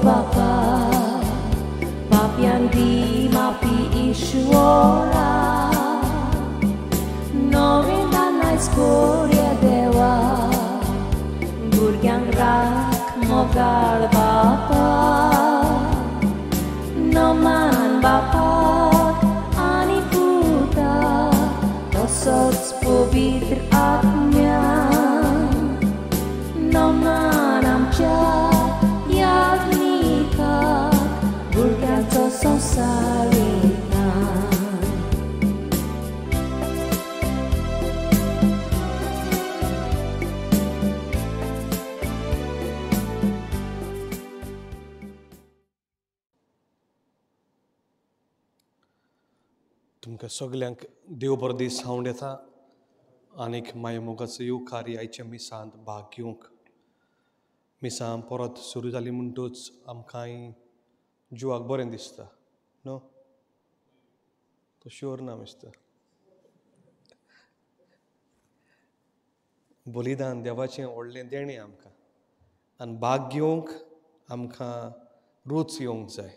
बापा पापयान दी माफी ईश्वरा नवें दानायच कोरया देवा भुरग्यांक राख मोगाळ बापा नमान बापाक आनी पुताक तसोच पवित्र आत्म्याक नमान आमच्या याज्ञिकाक भुरग्यांचो संवसार वयता. तुमकां सगल्यांक देव बरो दीस हांव येता आनीक माया मोगाचो येवकार आयच्या मिसांत भाग घेवंक. मिसां परत सुरू जाली म्हणटूच आमकांय जिवाक बरें दिसता न्हू, तो शुअर ना दिसता. बलिदान देवाचें व्हडलें देणें आमकां आनी भाग घेवंक आमकां रूच येवंक जाय.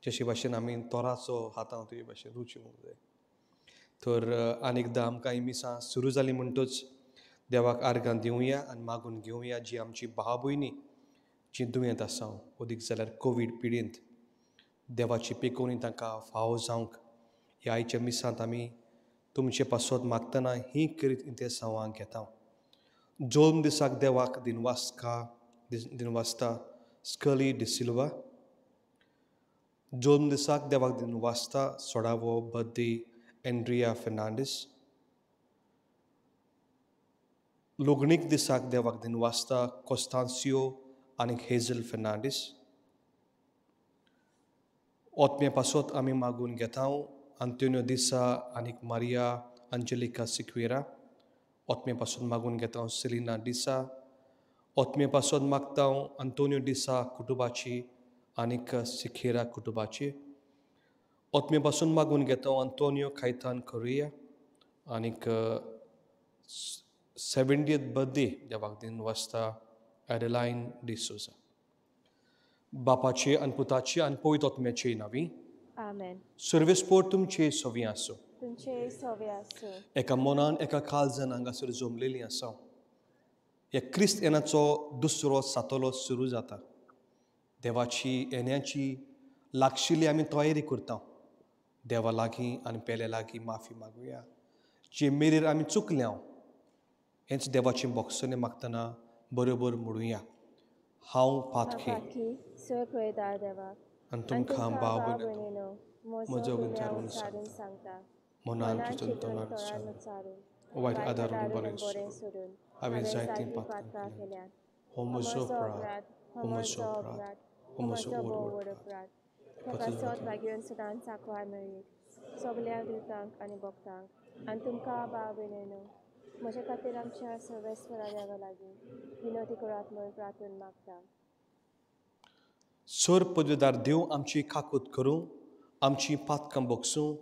जशे भाशेन आमी तोराचो हातां ते भाशेन रूच येवंक जाय. तर आनी एकदां आमकां ही मिसां सुरू जाली म्हणटूच देवाक आर्गां दिवया आनी मागून घेवया जी आमची भाव भयणी जी दुयेंत आसा अदीक जाल्यार कोवीड पिडेंत देवाची पेकोवणी तांकां फावो जावंक ह्या आयच्या मिसांत आमी तुमचे पासत मागतना ही करीत इंतेसांवां घेता. जोल्म दिसाक देवाक दिनवासता स्कली डिसिल्वा. जोल्म दिसाक देवाक दिनवासता सोडावो बर्थडे एंड्रिया फेर्नांडीस. लुगणीक दिसाक देवाक दिनवासता कोस्तांसियो आनी हेझल फेर्नांडीस. ओतमे पासत आमी मागून घेता आंतोनियो दिसा आनीक मारिया अंजलिका सिक्वेरा. ओतमे पासत मागून घेता सेलिना डिसा. ओतमे पासत मागता आंतोनियो डिसा कुटुंबाची आनीक सिखेरा कुटुंबाची. ओतमे पासून मागून घेता आंतोनियो खायतान कोरिया आनीक 70th birthday देवाक दिनवासता एडलायन डिसोजा. बापाचे आनी पुताचे आनी पवित्र आत्म्याचे नांवी आमेन. सर्वेस्पोर तुमचे सवी आसूं. तुमचे सवी आसूं. एका मनान एका काळजान हांगासर जमलेली आसा. ह्या क्रिस्त येण्याचो दुसरो सातोलो सुरू जाता. देवाची येण्याची लागशिल्ली आमी तयारी करता. देवा लागीं आनी पेल्या लागीं माफी मागुया जे मेरेर आमी चुकल्या हेंच देवाचें बोगसणें मागतना बरोबर म्हणुया. हांव पातकी आनी तुमकां भाव भयणीनो म्हजो गुंचारून सांगता मनान चिंतून तोंडार उच्चारून वायट आदारून बरें सोडून हांवें जायतीं पातकां केल्यांत. हो म्हजो अपराध, हो म्हजो अपराध, हो म्हजो व्हड अपराध. सगल्या दुतांक आनी भक्तांक आनी तुमकां भाव भयणीनो म्हज्या खातीर आमच्या सर्वेस्वरा देवा लागीं विनवती करात म्हूण प्रार्थना मागता. सर पदवीदार देव आमची काकूत करूं, आमची पातकां बोगसूं,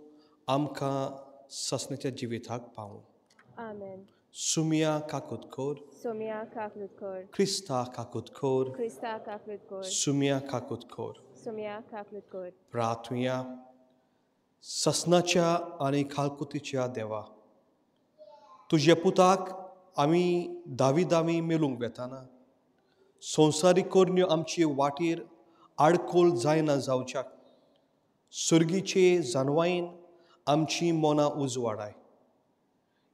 आमकां ससण्याच्या जिविताक पावूं. आमेन. सुमिया काकूत कर, सुमिया काकूत कर, क्रिस्ता काकूत कर, क्रिस्ता काकूत कर, सुमिया काकूत कर, सुमिया काकूत कर. प्रार्थुया. ससनाच्या आनी खालकुतीच्या देवा, तुज्या पुताक आमी दावी दावी मेलूंक वेताना संवसारीक करण्यो आमचे वाटेर आडकोळ जायना जावच्याक सर्गीचे जानवायेन आमची मनां उजवाडाय.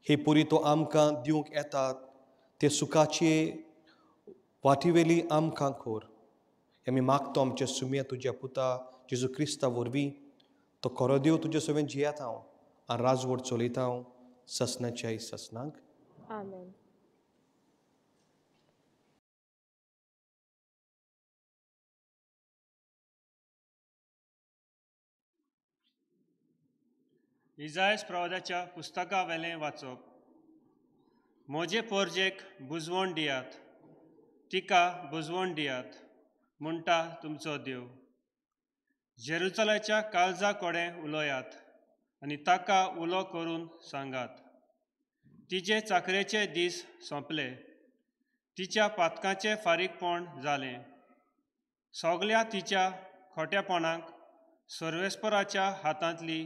हे पुरी तो आमकां दिवंक येतात ते सुखाचे वाटीवेली आमकां खोर. आमी मागतो आमच्या सुम्या तुज्या पुता जेजू क्रिस्ता वरवीं तो खरो देव तुज्या सवें जियेता हांव आनी राजवट चलयता हांव ससनाच्याय ससनाक. आमेन. इजायस प्रवादाच्या पुस्तका वेलें वाचप. म्हजे पोरजेक बुजवण दियात, तिका बुजवण दियात म्हणटा तुमचो देव. जेरुसलेमाच्या काळजा कडेन उलयात आनी ताका उलो करून सांगात, तिचे चाकरेचे दीस सोंपले, तिच्या पातकाचें फारीकपण जालें, सगल्या तिच्या खोट्यापणाक सर्वेस्पराच्या हातांतली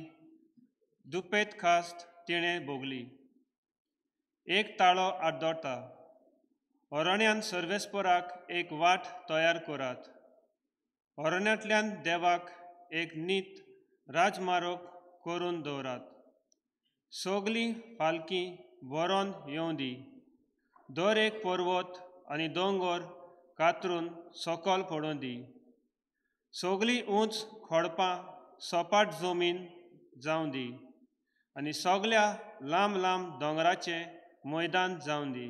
दुपेत खास्त तिणें भोगली. एक ताळो आड्डोता, अरण्यान सर्वेस्पराक एक वाट तयार करात, अरण्यांतल्यान देवाक एक नीत राजमार्ग करून दवरात. सगलीं फालकी भरोन येवं दी, दर एक पर्वत आनी दोंगर कातरून सकल पडूं दी. सगलीं उंच खडपां सपाट जमीन जावं दी आनी सगल्या लांब लांब दोंगराचें मैदान जावं दी.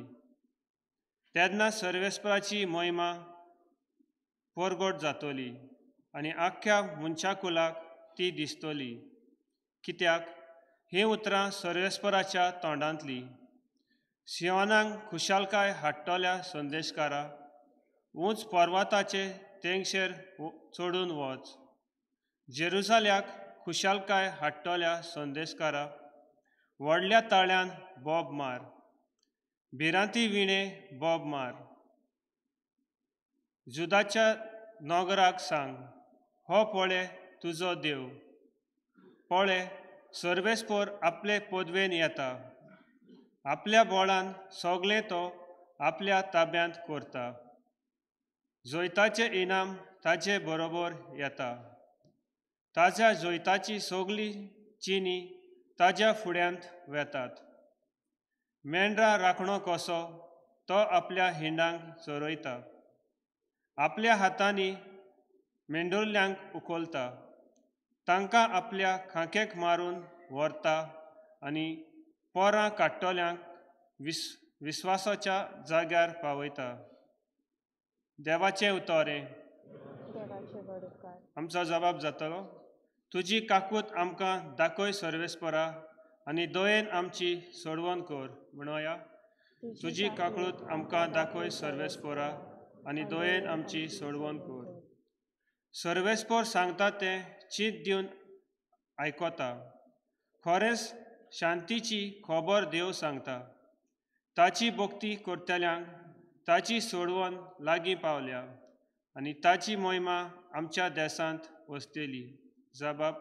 तेन्ना सर्वेस्पराची महिमा परगट जातली आनी आख्ख्या मनशाकुलाक ती दिसतली. कित्याक हीं उतरां सर्वेस्पराच्या तोंडांतली. सियोनाक खुशालकाय हाडटल्या संदेशकारा, उंच पर्वताचे तेंगशेर चडून वच. जेरुजाल्याक खुशालकाय हाडटल्या संदेशकारा, व्हडल्या ताळ्यान बोब मार, भिरांती विणे बोब मार. जुदाच्या नगराक सांग, हो पळे तुजो देव, पळे सर्वेस्पर आपले पदवेन येता, आपल्या बोळान सगलें तो आपल्या ताब्यांत करता. जैताचें इनाम ताजे बरोबर येता, ताज्या जैताची सगली चिनी ताज्या फुड्यांत वेतात. मेंढरां राखणो कसो तो आपल्या हिंडांक चरयता, आपल्या हातांनी मेंढुरल्यांक उखलता, तांकां आपल्या खांकेक मारून व्हरता आनी पोरां काडटल्यांक विस्वासाच्या जाग्यार पावयता. देवाचें उतरें. आमचो जबाब जातलो, तुजी काकूत आमकां दाखय सर्वेस्परा आनी दयेन आमची सोडवण कर. म्हणोया, तुजी काकूत आमकां दाखय सर्वेस्परा आनी दयेन आमची सोडवण कर. सर्वेस्पर सांगता तें चीत दिवन आयकता, खरेंच शांतीची खबर देव सांगता. ताची भक्ती करतल्यांक ताची सोडवण लागीं पावल्या आनी ताची महिमा आमच्या देशांत वसतली. जबाब,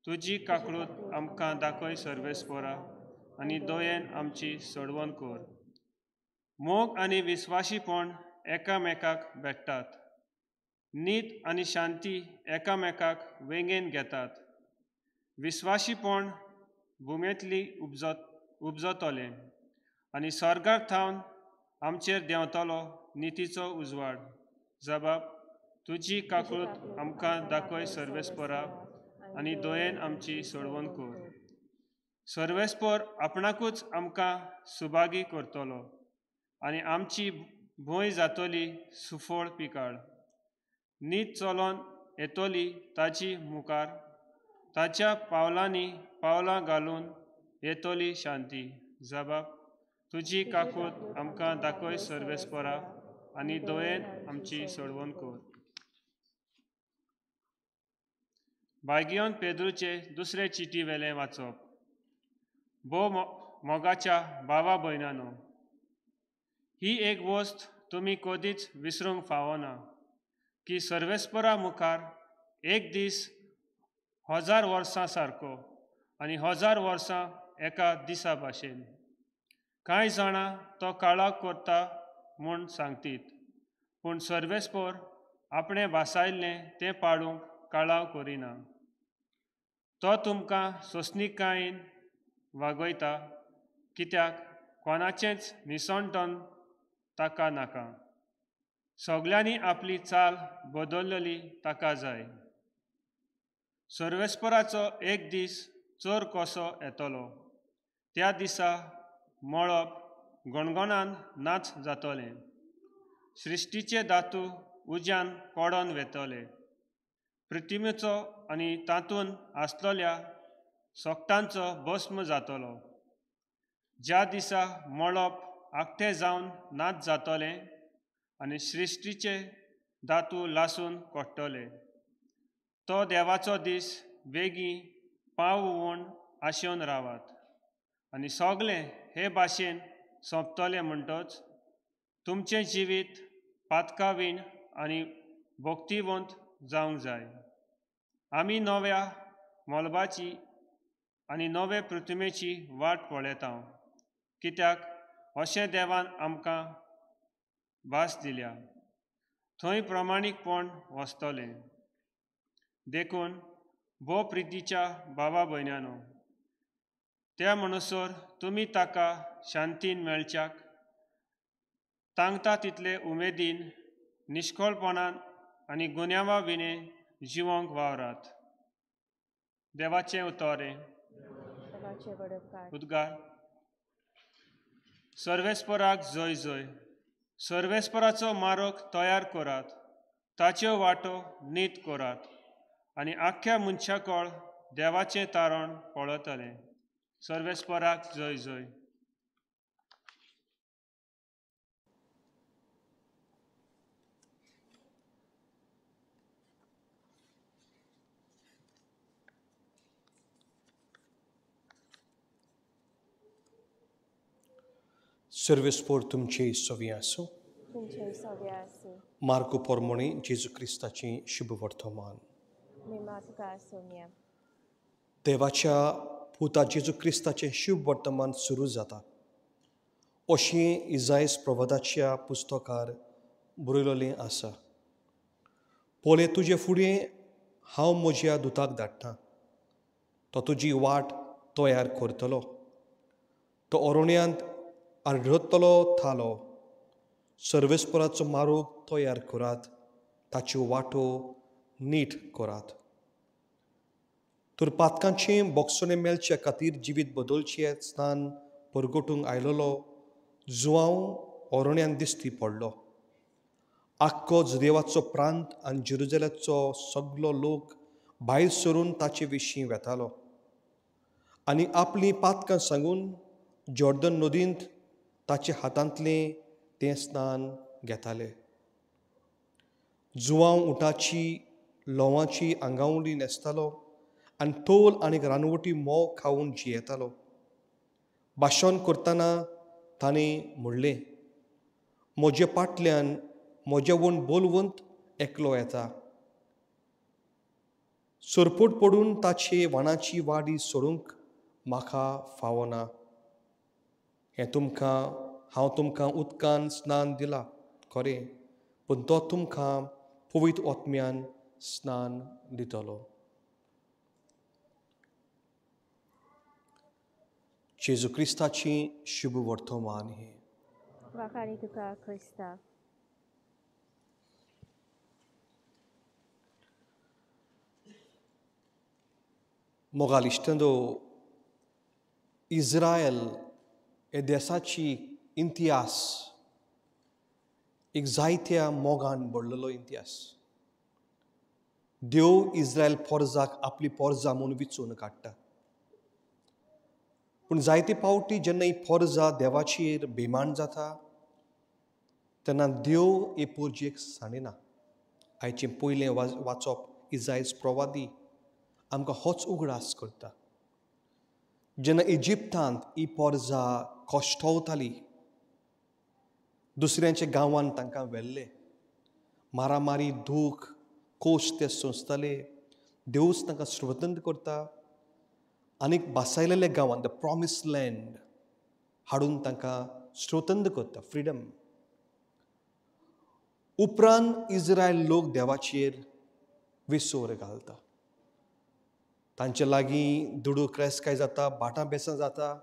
तुजी काकूत आमकां दाखय सर्वेस्परा आनी दयेन आमची सोडवण कर. मोग आनी विस्वाशीपण एकामेकाक भेट्टात, नीत आनी शांती एकामेकाक वेंगेन घेतात. विस्वाशीपण भुमेंतली उपजतलें आनी स्वर्गार थावन आमचेर देंवतलो नितीचो उजवाड. जबाब, तुजी काकूत आमकां दाखय सर्वेस्परा आनी दयेन आमची सोडवण कर. सर्वेस्पर आपणाकूच आमकां सुभागी करतलो आनी आमची भूंय जातली सुफळ पिकाळ. नीत चलोन येतली ताची मुखार, ताच्या पावलांनी पावलां घालून येतली शांती. जबाब, तुजी काकूत आमकां दाखय सर्वेस्परा आनी दयेन आमची सोडवण कर. बायगियोन पेद्रूचे दुसरे चिटी वेलें वाचप. भोव मोगाच्या भावा भयणानो, ही एक वस्त तुमी कदीच विसरूंक फावना की सर्वेस्परा मुखार एक दीस 1000 वर्सां सारको आनी 1000 वर्सां एका दिसा भाशेन. कांय जाणां तो काळाक करता म्हूण सांगतीत, पूण सर्वेस्पर आपणें भासायल्लें तें पाळूंक काळाव करिना. तो तुमकां सोंसणीकायेन वागयता, कित्याक कोणाचेंच निसणटण ताका नाका. सगल्यांनी आपली चाल बदलली ताका जाय. सर्वेस्पराचो एक दीस चोर कसो येतलो, त्या दिसा मळब गणगणान नाच जातलें, सृश्टीचे धातू उज्यान कोडोन वेतले, पृथ्वीचो आनी तातूंत आसलेल्या सोकटांचो भस्म जातलो. ज्या दिसा मळब आखटें जावन नाच जातलें आनी सृश्टीचे धातू लासून कोट्टले, तो देवाचो दीस बेगीन पाव म्हूण आशेवन रावात. आनी सगलें हे भाशेन सोंपतलें म्हणटच तुमचें जिवीत पातकावीण आनी भक्तिवंत जावंक जाय. आमी नव्या मोलबाची आनी नवे पृथ्वीची वाट पळयता, कित्याक अशें देवान आमकां भास दिल्या, थंय प्रमाणीकपण वसतलें. देखून भोव प्रितीच्या भावा भयण्यानो, त्या म्हणसर तुमी ताका शांतीन मेळच्याक तांकता तितले उमेदीन, निश्कळपणान आनी गुन्यांवा विणें जिवोंक वावरात. देवाचें उतरें. उद्गार. सर्वेस्पराक जय जय. सर्वेस्पराचो मार्ग तयार करात, ताच्यो वाटो नीत करात आनी आख्ख्या मनशाकळ देवाचें तारण पळयतलें. सर्वेस्पराक जय जय. सर्वेस्पोर तुमचे सवी आसूं. मार्को पोरमोणी जेजू क्रिस्ताची शुभ वर्तमान. देवाच्या पुता जेजू क्रिस्ताचें शुभ वर्तमान सुरू जाता अशें इजायस प्रवादाच्या पुस्तकार बरयलेलें आसा. पळय, तुजे फुडें हांव म्हज्या दुताक धाडटा, तो तुजी वाट तयार करतलो. तो अरण्यांत आरडतलो थालो, सर्वेस्पराचो मार्ग तयार करात, ताच्यो वाटो नीट करात. तर पातकांचें बोगसणें मेळचे खातीर जिवीत बदलचें स्थान परगटूंक आयलेलो जुवांव अरण्यांत दिश्टी पडलो. आख्खो जुदेवाचो प्रांत आनी जेरुजलेमाचो सगलो लोक भायर सरून ताचे विशीं वेतालो आनी आपलीं पातकां सांगून जॉर्दन नदींत ताचे हातांतलें तें स्नान घेताले. जुवांव उंटाची लोवाची आंगावली न्हेसतालो आनी तोल आनी रानवटी म्होंव खावन जियेतालो. भाशण करतना ताणें म्हणलें, म्हजे फाटल्यान म्हजे वण बोलवंत एकलो येता, सरपट पडून ताचे वाणाची वाडी सोडूंक म्हाका फावना. हें तुमकां हांव तुमकां उदकान स्नान दिलां खरें, पूण तो तुमकां पवित्र आत्म्यान स्नान दितलो. जेजू क्रिस्ताची शुभ वर्तमान हें. वाखाणी तुका क्रिस्ता. मोगाल इश्टंदो, इस्रायल हे देसाची इतिहास एक जायत्या मोगान भरलेलो इतिहास. देव इस्रायल पोरजाक आपली पोरजा म्हूण विचून काडटा, पूण जायते पावटी जेन्ना ही पोरजा देवाचेर बेमान जाता तेन्ना देव हे पोरजेक सांडिना. आयचें पयलें वाचप इजायस प्रवादी आमकां होच उगडास करता. जेन्ना इजिप्तांत ही पोरजा कश्टवताली, दुसऱ्यांच्या गांवांत तांकां व्हेल्ले, मारामारी, दूख, कोश ते सोंसताले, देवूच तांकां स्वतंत्र करता आनीक बासायलेल्या गांवांत the promise land हाडून तांकां स्वतंत्र करता, फ्रिडम. उपरांत इस्रायल लोक देवाचेर विसर घालता, तांचे लागीं दुडू क्रेस काय जाता, भाटां बेसां जाता,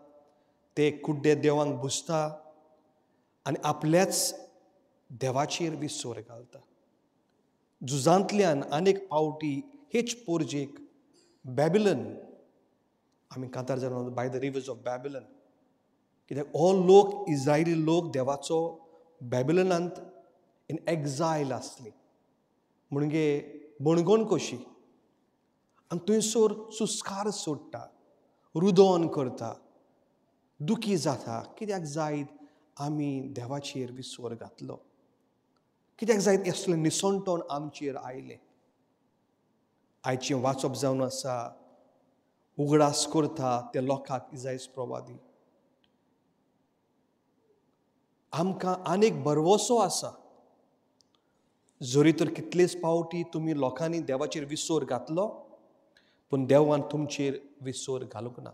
ते कुड्डे देवांक बुजता आनी आपल्याच देवाचेर विसर घालता. झुजांतल्यान अनेक पावटी हेच पोरजेक बॅबिलन, आमी कांतार जाणा, by the rivers of Babylon, कित्याक हो लोक इस्रायली लोक देवाचो बॅबिलनांत इन एक्झायल आसली, म्हणजे बणगण कशी, आनी थंयसर सुस्कार सोडटा, रुदन करता, दुखी जाता. कित्याक जायत आमी देवाचेर विसर घातलो, कित्याक जायत असलें निसणटण आमचेर आयलें. आयचें वाचप जावन आसा उगडास करता त्या लोकांक इजायस प्रवादी. आमकां आनीक भरवसो आसा, जरी तर कितलेच पावटी तुमी लोकांनी देवाचेर विसर घातलो, पूण देवान तुमचेर विसर घालूंक ना.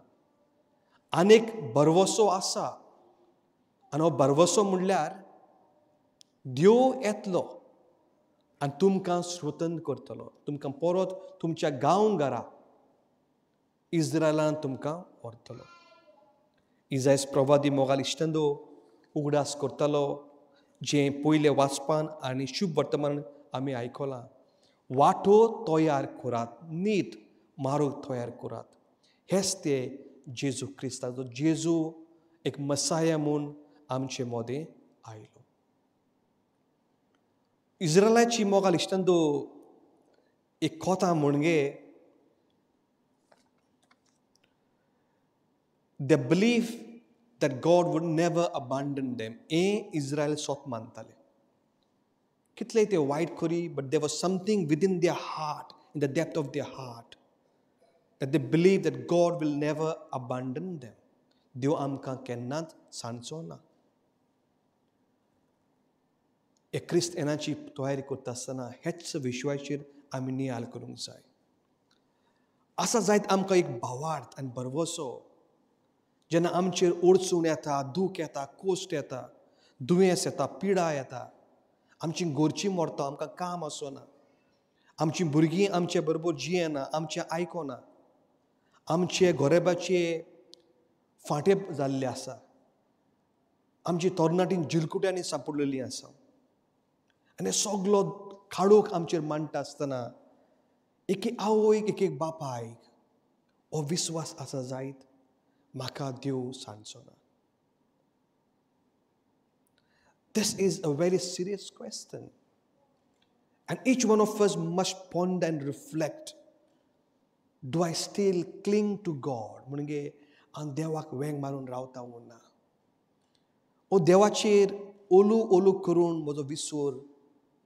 आनीक भरवसो आसा आनी हो भरवसो म्हणल्यार देव येतलो आनी तुमकां स्वतंत्र करतलो, तुमकां परत तुमच्या गांव घरा इस्रायलान तुमकां व्हरतलो. इजायस प्रवादी मोगाल इश्टंदो उगडास करतलो जें पयलें वाचपान आनी शुभ वर्तमान आमी आयकलां. वाटो तयार करात, नीत मार्ग तयार करात. हेच ते जेजू क्रिस्ताचो, जेजू एक मसाया म्हूण आमचे मदें आयलो. इस्रायलाची मोगाल इश्टंदो एक कोता म्हणगे the belief that God would never abandon them. हें इस्रायल सोत मानताले. कितले ते वायट करी, but there was something within their heart, in the depth of their heart, that they believe that God will never abandon them. देव आमकां केन्नाच सांडचो ना. हे क्रिस्त येणाची तयारी करता आसतना हेच विश्वाचेर आमी नियाळ करूंक जाय. आसा जायत आमकां एक भावार्थ आनी भरवसो जेन्ना आमचेर अडचण येता, दूख येता, कोश्ट येता, दुयेंस येता, पिडा येता, आमची घरची मरता, आमकां काम आसना, आमची भुरगीं आमचे बरोबर जियेना, आमचें आयकना, आमचे गोरेबाचे फांटे जाल्ले आसा, आमची तरणाटी जिलकुट्यांनी सांपडलेली आसा आनी सगलो काळोख आमचेर मांडटा आसतना एक एक आवयक, एक एक बापायक हो विस्वास आसा जायत म्हाका देव सांडचो ना. This is a very serious question and each one of us must ponder and reflect. Do I still cling to God? म्हणजे हांव देवाक वेंग मारून रावता वो ना? ओ देवाचेर ओलू ओलू करून म्हजो विसर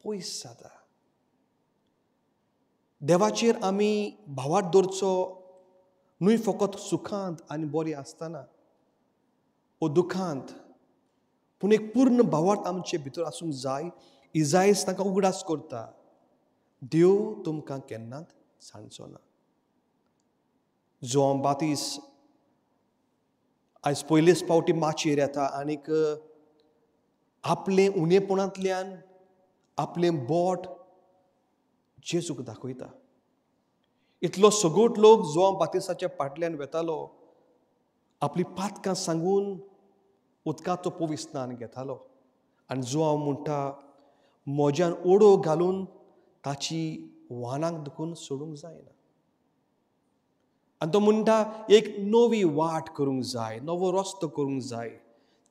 पयस जाता. देवाचेर आमी भावार्थ दवरचो न्हय फकत सुखांत आनी बरें आसतना ओ दुखांत, पूण एक पूर्ण भावार्थ आमचे भितर आसूंक जाय. इजायस तांकां उगडास करता, देव तुमकां केन्नाच सांडचो ना. जुआंव बातीस आयज पयलेच पावटी माचयेर येता आनीक आपलें उणेपणांतल्यान आपलें बोट जेजूक दाखयता. इतलो सगोट लोक जुआंव बातिसाच्या फाटल्यान वेतालो, आपली पातकां सांगून उदकाचो पवित्र स्नान घेतालो आनी जुआंव म्हणटा म्हज्यान ओडो घालून ताची वानाक दुखून सोडूंक जायना. आनी तो म्हणटा एक नवी वाट करूंक जाय, नवो रस्तो करूंक जाय,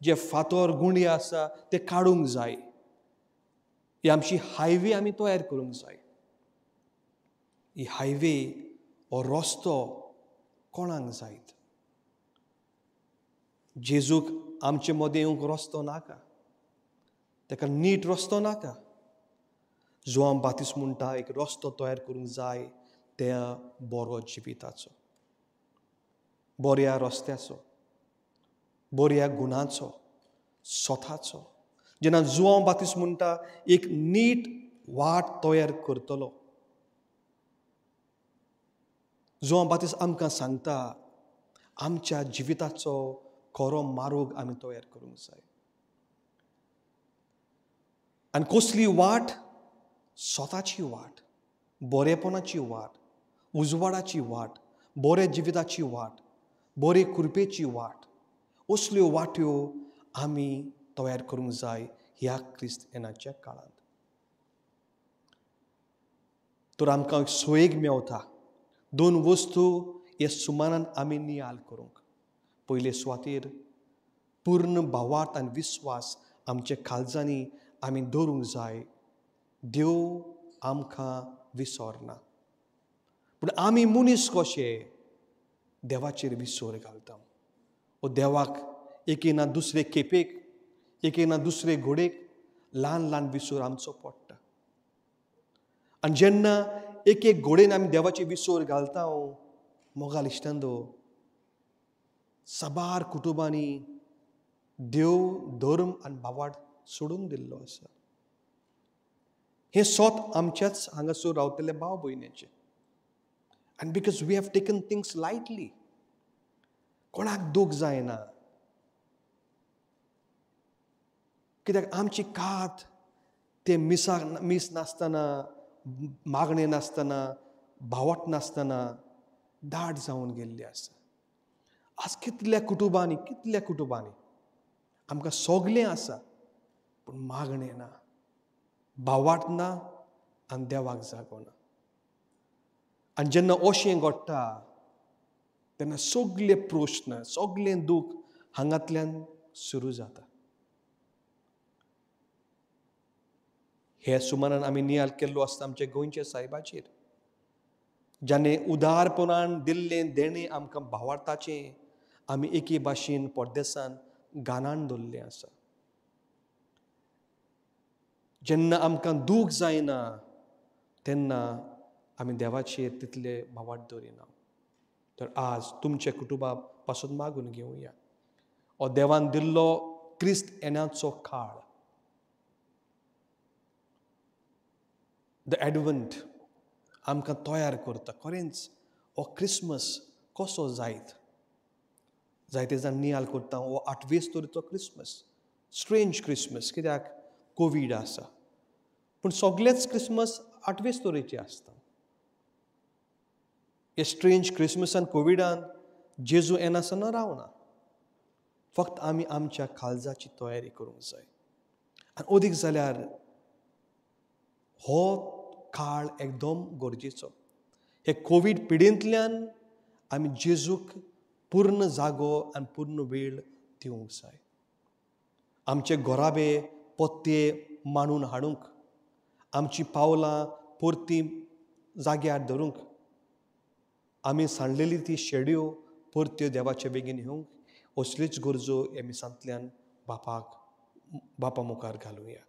जे फातर गुंडी आसा ते काडूंक जाय, ही आमची हायवे आमी तयार करूंक जाय. ही हायवे हो रस्तो कोणाक जायत? जेजूक आमचे मदें येवंक रस्तो नाका, ताका नीट रस्तो नाका. जुआंव बातीस म्हणटा एक रस्तो तयार करूंक जाय त्या बरो जिविताचो, बऱ्या रस्त्याचो, बऱ्या गुणाचो, स्वताचो. जेन्ना जुआंव बातीस म्हणटा एक नीट वाट तयार करतलो, जुआंव बातीस आमकां सांगता आमच्या जिविताचो खरो मार्ग आमी तयार करूंक जाय. आनी कसली वाट? स्वताची वाट, बरेपणाची वाट, उजवाडाची वाट, बऱ्या जिविताची वाट, बरे कृपेची वाट. असल्यो वाट्यो आमी तयार करूंक जाय ह्या क्रिस्त येणाच्या काळांत. तर आमकां एक सोयेक मेवता दोन वस्तू हे सुमानान आमी नियाळ करूंक. पयले सुवातेर पूर्ण भावार्थ आनी विस्वास आमच्या काळजांनी आमी दवरूंक जाय. देव आमकां विसरना, पूण आमी मनीस कशे देवाचेर विसर घालता. ओ देवाक एके ना दुसरे खेपेक, एके ना दुसरे घोडेक ल्हान ल्हान विसर आमचो पडटा. आनी जेन्ना एक एक घोडेन आमी देवाचे विसर घालता, मोगाल इश्टांनो, साबार कुटुंबांनी देव, धर्म आनी भावार्थ सोडून दिल्लो आसा. हें सोत आमच्याच हांगासर रावतले भाव भयणीचें. आनी because we have taken things lightly, कोणाक दूख जायना, कित्याक आमची कात ते मिसाक मीस नासतना, मागणें नासतना, भावट नासतना दाट जावन गेल्ली आसा. आज कितल्या कुटुंबांनी, कितल्या कुटुंबांनी आमकां सगलें आसा पूण मागणें ना, भावार्थ ना आनी देवाक जागो ना. आनी जेन्ना अशें घडटा तेन्ना सगले प्रस्न, सगलें दूख हांगांतल्यान सुरू जाता. हे सुमारान आमी नियाळ केल्लो आसता आमच्या गोंयच्या सायबाचेर, जाणें उदारपणान दिल्लें देणें आमकां भावार्थाचें आमी एके भाशेन परदेसान गानान दवरलें आसा. जेन्ना आमकां दूख जायना तेन्ना आमी देवाचेर तितले भावार्थ दवरिना. तर आज तुमच्या कुटुंबा पासून मागून घेवया हो देवान दिल्लो क्रिस्त येण्याचो काळ, the advent, आमकां तयार करता. खरेंच हो क्रिसमस कसो जायत, जायते जाण नियाळ करता हो आठवेच तरेचो क्रिसमस, स्ट्रेंज क्रिसमस, कित्याक कोवीड आसा, पूण सगलेच क्रिसमस आठवेच तरेचे आसता. हे स्ट्रेंज क्रिसमसान कोविडान जेजू येनासतना रावना, फक्त आमी आमच्या काळजाची तयारी करूंक जाय. आनी अदीक जाल्यार हो काळ एकदम गरजेचो. हे कोवीड पिडेंतल्यान आमी जेजूक पूर्ण जागो आनी पूर्ण वेळ दिवंक जाय. आमचे घराबे पत्ते मांडून हाडूंक, आमची पावलां परती जाग्यार धरूंक, आमी सांडलेली ती शेड्यो परत्यो देवाचे बेगीन घेवंक, असलीच गरजो ह्या मिसांतल्यान बापाक बापा मुखार घालुया.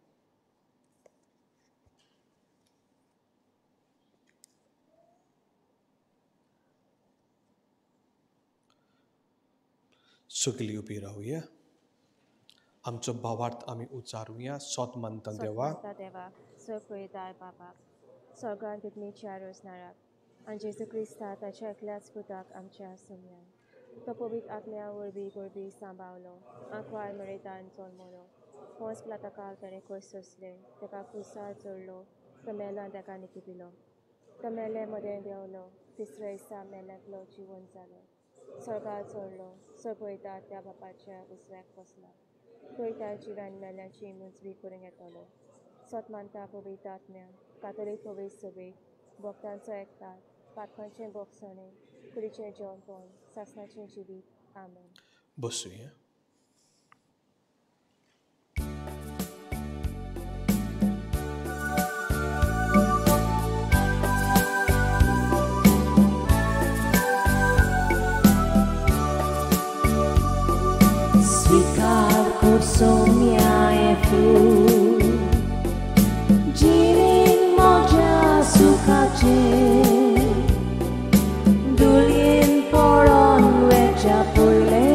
सगळीं उबी रावया, आमचो भावार्थ आमी उचारुया. सोत मानता देवा, देवा सगळेदार बाबा, स्वर्गांत पिकनीच्या रोजनाराक आनी जेजू क्रिस्ता ताच्या एकल्याच पुताक आमच्या सोम्यान, तो पवित्र आत्म्या वरवीं गोरबी सांबावलो, आंकवार मरेतान जल्मलो, पोंस प्लाताकाल ताणें कश्ट सोंसले, ताका कुसार चडलो, तो मेलो आनी ताका निकिपिलो, तो मेले मदें देंवलो, तिसऱ्या दिसा मेल्यांतलो जिवन जालो, स्वर्गार चडलो, सगळेदार त्या बापाच्या उजव्याक बसला, थंय त्या जिव्यान मेल्यांची मुजबी करूंक येतलो. सत मानता पवित्र आत्म्या, कातोलीक पवित्र सभेक, भक्तांचो एकतार, पातकांचें भोगसणें, कुडीचें जेवणपण, सासणाचें जिवीत. आमेन. बसुया. Svikar kursomja je ful, Gjirin moja sukače, Duljen poron veća pojle,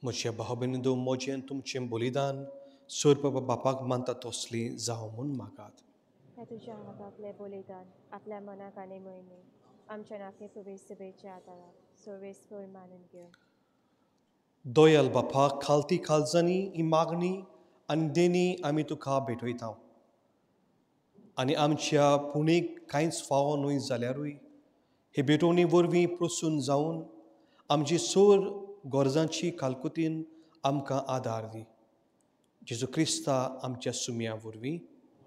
म्हज्या भाव भयणींनो, म्हजें तुमचें बलिदान सोर बापाक मानता तसली जावं म्हूण मागात. हें तुज्या हातांतलें बलिदान आपल्या मनाक आनी मोहिमेक आमच्या नाके पवित्र सभेच्या आदाराक सर्वेस्पर मानून घेवं. दोयाल बापा, खालती खालजांनी ही मागणी आनी देणी आमी तुका भेटयता आनी आमच्या पुणेक कांयच फावो न्हय जाल्यारूय हे भेटवणी वरवीं प्रसून जावन आमची सोर गरजांची कालकुतीन आमकां आदार दी. जेजू क्रिस्ता आमच्या सुमया वरवीं.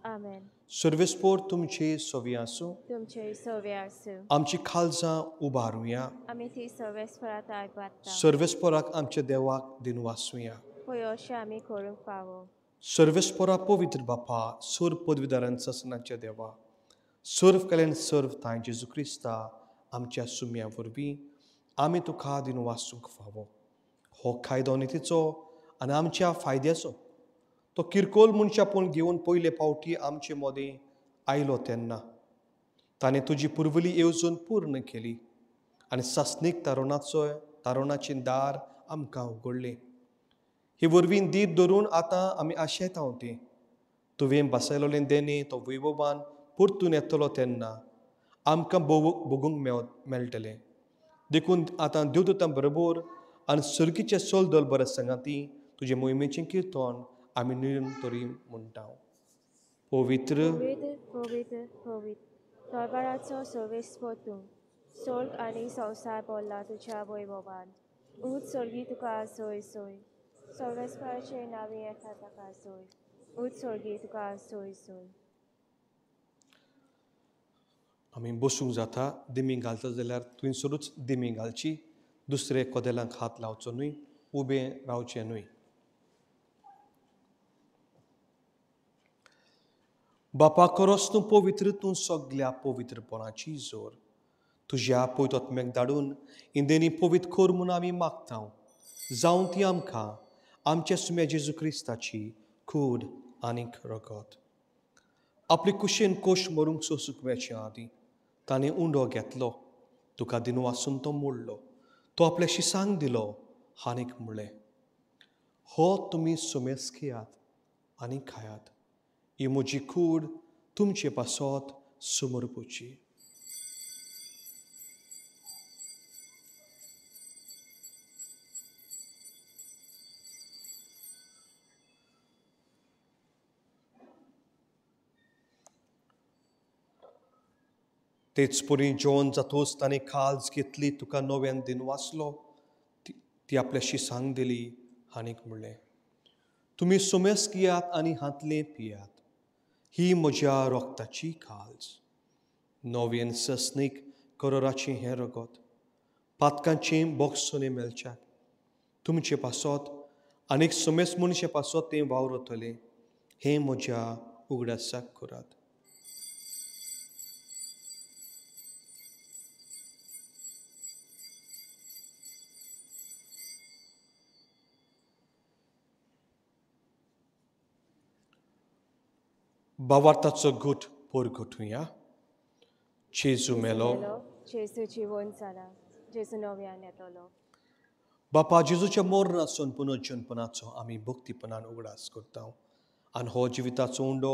आमेन. सर्वेस्पोर तुमचे सवी आसूं. तुमचे सवे आसूं. आमची खालजां उबारुया. आमी ती सर्वेस्पराक आयकता. सर्वेस्पराक आमच्या देवाक दिनवासुया. पळय अशें आमी करूंक फावो. सर्वेस्परा पवित्र बापा, सोर पदवीदारान ससनाच्या देवा, सर्व कल्याण सर्व तांय जेजू क्रिस्ता आमच्या सुमया वरवीं आमी तुका दिनवासूंक फावो. हो कायदो नितीचो आनी आमच्या फायद्याचो तो किरकोळ मनशापण घेवन पयले फावटी आमचे मदें आयलो तेन्ना ताणें तुजी पुर्वली येवजण पूर्ण केली आनी सासणीक तारुणाचें दार आमकां उगडलें. हे वरवीं धीर धरून आतां आमी आशेता तें तुवें बसयलेलें देणें तो वैभवान परतून येतलो तेन्ना आमकां भोगूंक मेळटलें. देखून आतां देवदूतां बरोबर आनी सर्गीचे सोलदल बरे सांगाती तुजे मोहिमेचें किर्तन आमी निरंतरी म्हणटा. पवित्र पवित्र पवित्र पवित्र दरबाराचो सर्वेस्पर तूं, स्वर्ग आनी संवसार भरला तुज्या वैभवान. ऊंच स्वर्गी तुका सोय सोय, सर्वेस्पराचे नांवी येता ताका सोय, ऊंच स्वर्गी तुका सोय सोय. आमी बसूंक जाता. दिमी घालता जाल्यार थंयसरूच दिमी घालची, दुसरे कदेलांक हात लावचो न्हय, उबें रावचें न्हय. बापा, खरोच तूं पवित्र, तूं सगल्या पवित्रपणाची जोर. तुज्या पवित्र आत्म्याक धाडून इंदेनी पवित्र कर म्हूण आमी मागता. जावं ती आमकां आमच्या सुम्या जेजू क्रिस्ताची कूड आनीक रगत. आपले कुशेन कोश मरूंक सोसूंक वेचे आदीं ताणें उंडो घेतलो, तुका दिनवासून तो मोडलो, तो आपल्या शिसांक दिलो आनीक म्हणलें, हो तुमी सुमेस घेयात आनी खायात, ही म्हजी कूड तुमचे पासत समर्पुची. तेच परी जेवण जातूच ताणें खाज घेतली, तुका नव्यान दिनवासलो, ती आपल्या शिसांक दिली आनीक म्हणलें, तुमी सुमेस घेयात आनी हांतलें पियात, ही म्हज्या रगताची खाज, नव्यान ससनीक करोराचें हें रगत पातकांचें बोगसोने मेळच्याक तुमचे पासत आनीक सुमेस मनशे पासत तें वावरतलें, हें म्हज्या उगडासाक करात. बावार्थाचो गुट परगटुया. जेजू मेलो, जेजू जिवन जाला, जेजू नव्यान येतलो. बापा, जेजूच्या मरणासून पुनर्जनपणाचो आमी भक्तीपणान उगडास करता आनी हो जिविताचो उंडो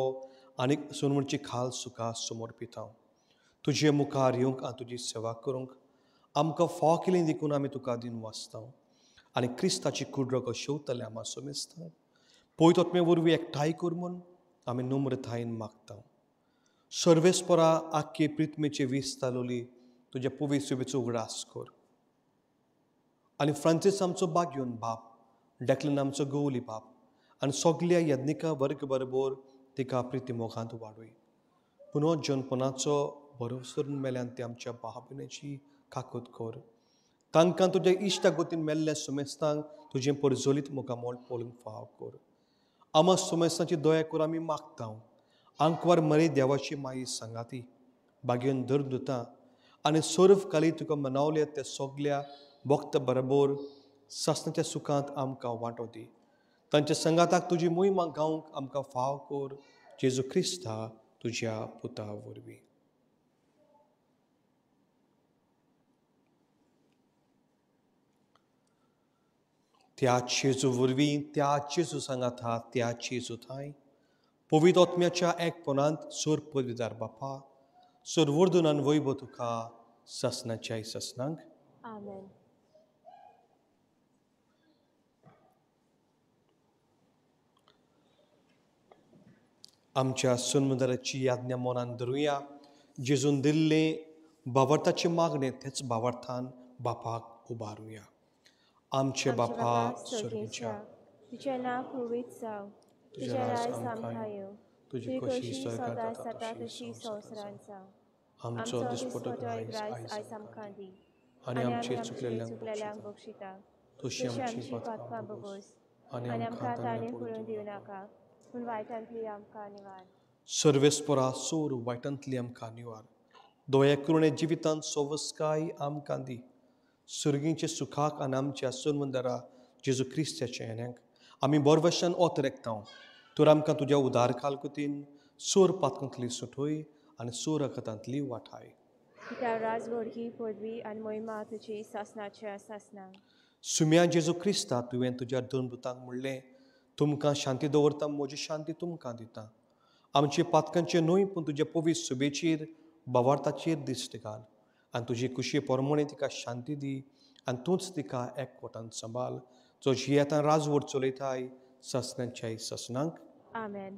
आनी सुनवणची खाल सुखा समर्पिता. तुजे मुखार येवंक आनी तुजी सेवा करूंक आमकां फाव केली देखून आमी तुका दिनवासता आनी क्रिस्ताची कूड रगत शेवतले आमा सोमेसता. पवित्र आत्मे वरवीं एकठांय कर म्हूण आमी नम्रतायेन मागता. सर्वेस्परा, आख्खे प्रितमेचे वीस तालोली तुज्या पवित्र सुबेचो उगडास कर आनी फ्रांसीस आमचो बाग्योन बाप, डेक्लन आमचो गवली बाप आनी सगल्या यज्ञिका वर्ग बरोबर तिका प्रिती मोगांत वाडय. पुनर्जनपणाचो भरवसरून मेल्यान ते आमच्या भाव भयणीची काकूत कर. तांकां तुज्या इश्टा गोतीन मेल्ल्या सुमेस्तांक तुजें परजोलीत मुखामोल पळोवंक फाव कर. आमा सुमेस्तांची दया कर आमी मागता. आंकवार मरे देवाची माई सांगाती बागेन धर दुता आनी सर्व काली तुका मनावल्या त्या सगल्या भक्त बरोबर सासणाच्या सुखांत आमकां वांटो दी. तांच्या संगाताक तुजी मोहिमा गावंक आमकां फाव कर. जेजू क्रिस्ता तुज्या पुता वरवीं. त्या जेजू वरवीं, त्या जेजू सांगाता, त्या जेजू थांय पवित्र आत्म्याच्या एकपणांत सोर पदवीदार बापा सोर वर्दुनान वैभव तुका ससनाच्याय ससनांक. आमेन. आमच्या सुनमुदाराची याज्ञा मनान धरुया. जेजून दिल्ले बावर्थाचे मागणे तेच बावर्थान बापाक उबारुया. आमचे बापा स्वर्गीच्या, तुझें नांव पवित्र जावं, तुजें राज आमकां येवं, तुजी खोशी स्वर्गांत जाता तशी संवसारांत जावं. आमचो दिसपटो ग्रास आयज आमकां दी, आनी आमचे चुकलेल्यांक बक्षिता तशी आमची पातकां भोगोस, आनी आमकां ताणें पडून दिवं नाका, पूण वायटांतली आमकां निवार. सर्वेस्परा सोर वायटांतली आमकां निवार. दोया करुणे जिवितांत सोवस्काय आमकां दी. सुर्गींचे सुखाक आनी आमच्या सोनमंदरा जेजू क्रिस्ताच्या येण्याक आमी बोरवशान ओत रेखता. तर आमकां तुज्या उदार कालकुतीन सोर पातकांतली सुटोय आनी सोर रगतांतली वाठाय. राजवडकी पदवी आनी मोहिमा तुजी सासनाच्या सासना. सुम्या जेजू क्रिस्ता, तुवें तुज्या दोन भुतांक म्हणलें, तुमकां शांती दवरता, म्हजी शांती तुमकां दिता. आमचे पातकांचे न्हय पूण तुज्या पवित्र सुबेचेर बावार्थाचेर दिश्ट घाल आनी तुजी कुशी परमणे तिका शांती दी आनी तूंच तिका एकवटान सांबाळ, जो जियेतान राजवट चलयताय ससनाच्याय ससनांक. आमेन.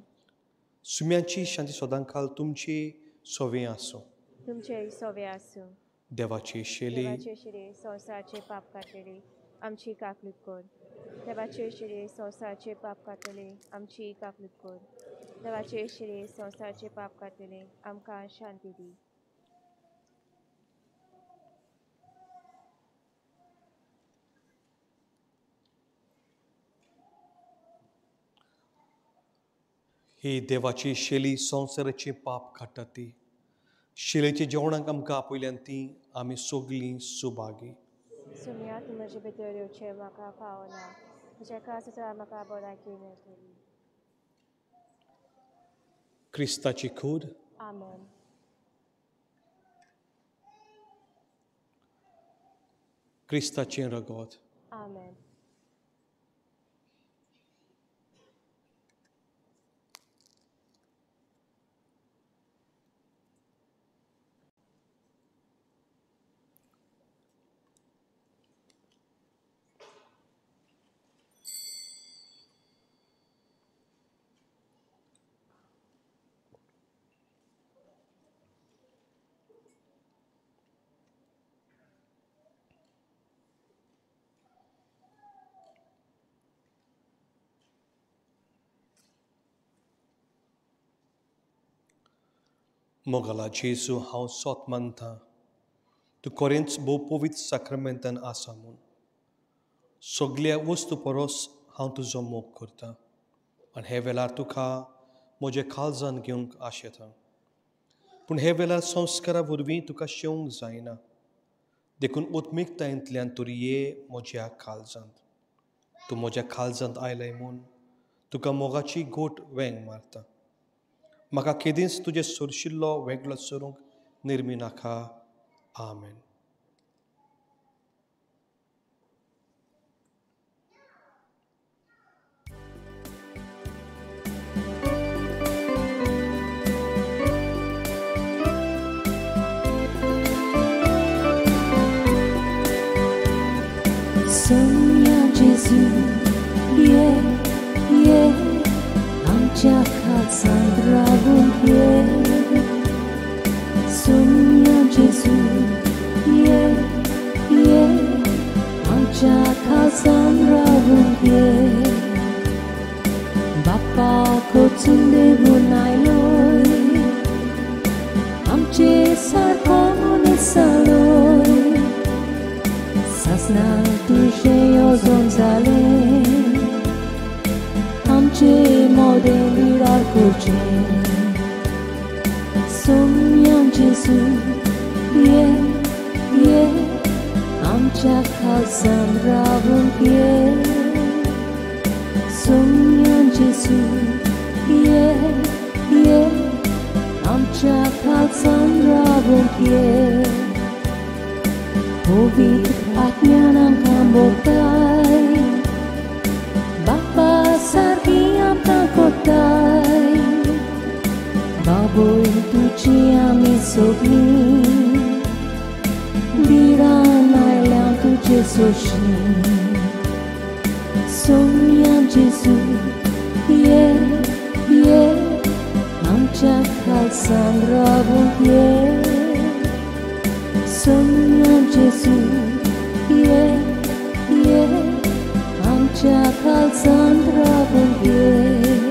सुम्याची शांती सदांकाल तुमची सोवे आसूं. तुमचेय सोवे आसूं. देवाची शेली, देवाचे शिरे संवसाराचे पाप काडटली, आमची काकलूत कर. देवाचे शिरे संवसाराचे पाप काडटले, आमची काकलूत कर. देवाचे शिरे संवसाराचे पाप काडटले, आमकां शांती दी. ही देवाची शेली संवसाराचे पाप काडटा ती शिलेच्या जेवणाक आमकां आपयल्यान ती आमी सगलीं सुभागी. सुम्या, तूं म्हजे भितर येवचें म्हाका फावना, तुज्या खास म्हाका भलायकी मेळटली. क्रिस्ताची कूड. आमेन. क्रिस्ताचें रगत. आमेन. मोगाला जेजू, हांव सोत मानता तूं खरेंच भोव पवित्र साक्रमेंतान आसा म्हूण. सगल्या वस्तू परस हांव तुजो मोग करता आनी हे वेळार तुका म्हज्या काळजान घेवंक आशेता. पूण हे वेळार संस्कारा वरवीं तुका शेवंक जायना, देखून उत्मिकतायेंतल्यान तूं ये म्हज्या काळजांत. तूं म्हज्या काळजांत आयलाय म्हूण तुका मोगाची गोट वेंग मारता. म्हाका केदींच तुजें सोरशिल्लो वेगळो सरूंक निर्मी नाका. आमेन. Sonia Gesù, yeah, yeah, आमच्या खालसान रावूंक ये. Sonia Gesù, yeah, yeah, आमच्या खालसान रावूंक ये. बापा कोचून देवून आयलोय, आमचे सारको मनीस जालोय. सासना तुजें येवजण जालें, आमचे मोदें विरार करचें. सोम्या जेजू, ये ये, आमच्या खालसान रावूंक ये. सोम्या जेजू, ये ये, आमच्या खालसान रावूंक ये. पवित्र आत्म्यान आमकां भोगताय, घालताय बाबोय तुजी आमी सगळीं बिरान आयल्या तुजे सोशी सोम्या जेजू ये ये आमच्या खालसान रावूंक ये सोम्या जेजू ये ये आमच्या खालसान रावूंक ये.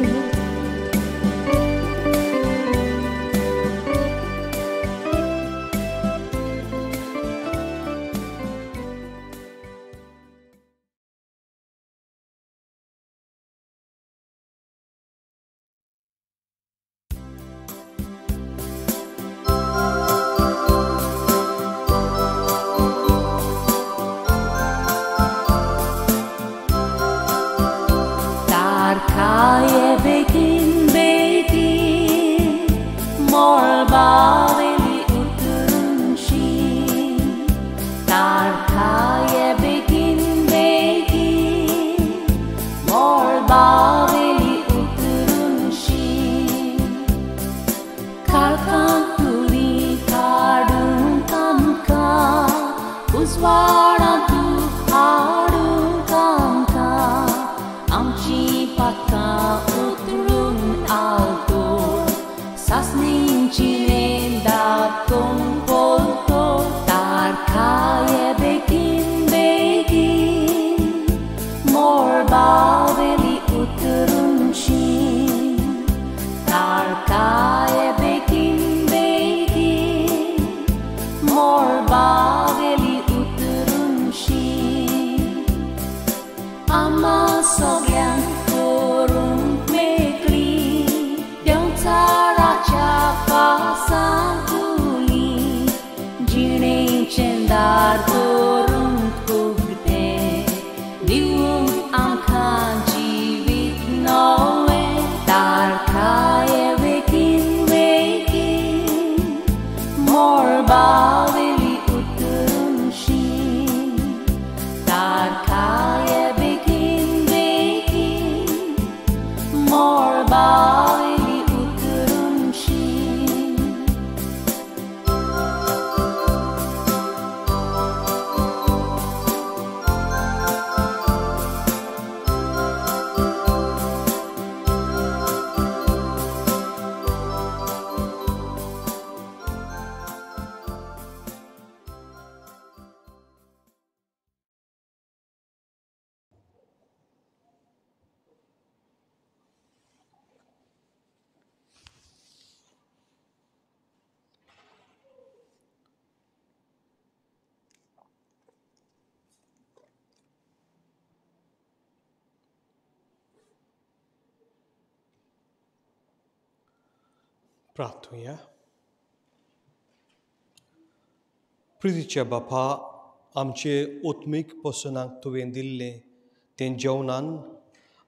प्रार्थुया. प्रितीच्या बापा, आमचे ओत्मीक पसनाक तुवें दिल्लें तें जेवणान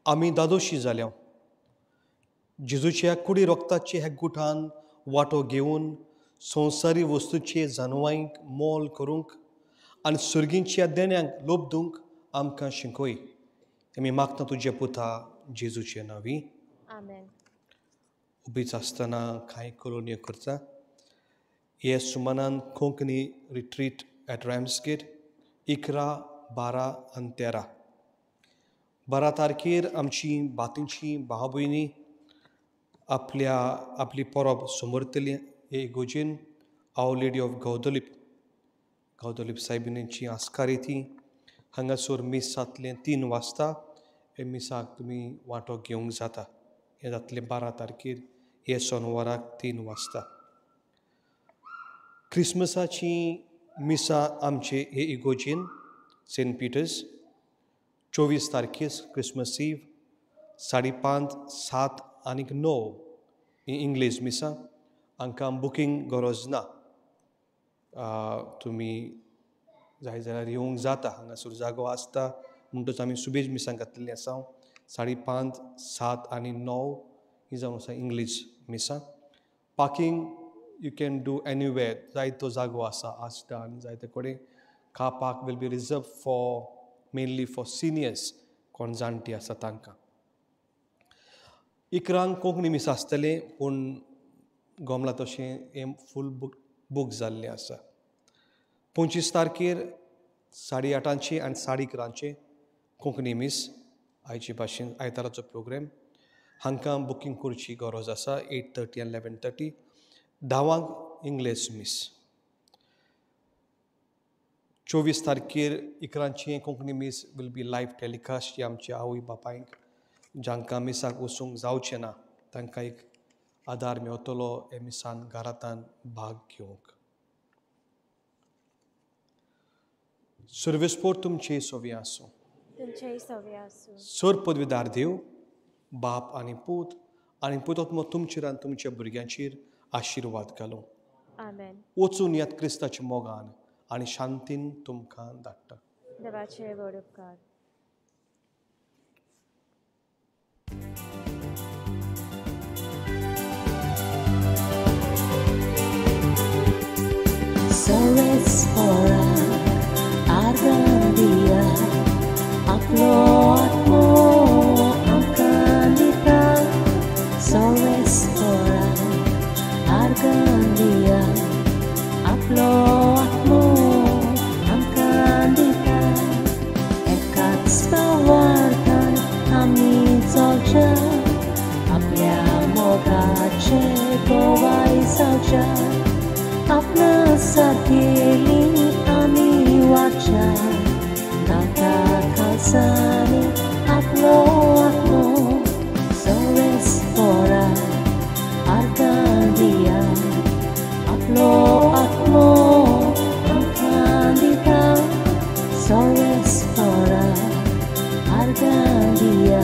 आमी दादोशी जाल्या. जेजूच्या कुडी रोगताचे ह्या गुठान वांटो घेवन संवसारी वस्तूचे जानवांक मोल करूंक आनी सुर्गींच्या देण्यांक लोबदूंक आमकां शिकय. आमी मागता तुज्या पुता जेजूचे नांवी. आमेन. उबीच आसतना कांय कलोन्यो करता. हे सुमनान कोंकणी रिट्रीट एट रॅम्सगेट 11, 12 आनी 13. 12 तारखेर आमची बातींची भाव भयणी आपल्या आपली परब समरतली हे इगोजेन our lady of Guadalupe Guadalupe सायबिणीची आस्कारी ती हांगासर मीस जातलें 3 वाजता. हे मिसाक तुमी वांटो घेवंक जाता. हें जातलें 12 तारखेर हे सोनवाराक 3 वाजता. क्रिसमसाची मिसां आमचे हे इगोजेन सेंट पिटर्स 24 तारखेर क्रिसमस ईव 5:30, 7 आनी 9 ही इंग्लीश मिसां. हांकां बुकींग गरज ना. तुमी जाय जाल्यार येवंक जाता. हांगासर जागो आसता म्हणटच आमी सुबेज मिसां घातलेलीं आसा. 5:30, 7 आनी 9 ही जावन आसा English मिसां. Parking you can do anywhere. जायतो जागो आसा आसता आनी जायते कडेन. Car park will be reserve for mainly for seniors, कोण जाणटी आसा तांकां. 11 कोंकणी मीस आसतलें पूण गोमला तशें हें फूल बूक जाल्लें आसा. 25 तारखेर 8:30 आनी 11:30 कोंकणी मीस आयचे भाशेन आयताराचो प्रोग्राम. हांकां बुकींग करची गरज आसा. 8:30 आनी 11:30. 10 इंग्लीश मीस. 24 तारखेर 11 कोंकणी मीस will be live telecast. जी आमच्या आवय बापायंक जांकां मिसाक वचूंक जावचें ना तांकां एक आदार मेवतलो हे मिसान घरांतान भाग घेवंक. सर्वेस्पोर तुमचे सोवी आसूं. सर पदवीदार देव बाप आनी पूत आनी पूत तुमचेर आनी तुमच्या भुरग्यांचेर आशिर्वाद घालूं. वचून यात क्रिस्ताच्या मोगान आनी शांतीन तुमकां धाडटा. देवाचे व्हड उपकार. आपलो आत्मो आमकां दिता. सोरेस्पोरा आर्गां दिया आपलो आत्मो आमकां दिता. एकाच पावार्थान आमी चलच्या आपल्या मोगाचे गोवाय जावच्या. आपणा सारकेली आमी वाच्या गाता खालसांनी आपलो आत्मो. सोरेस्पोरा आर्गां दिया आपलो आत्मो आमकां दिता. सोरेस्पोरा आर्गां दिया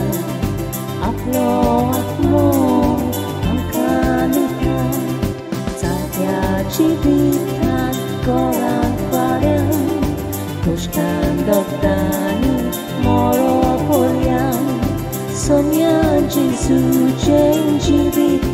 आपलो आत्मो आमकां दिता. चात्या जिवितान गोरान फाड्यान कुश्टान दोगदांनी मोरो पोरयान. सोम्या जेजूचें जिवीत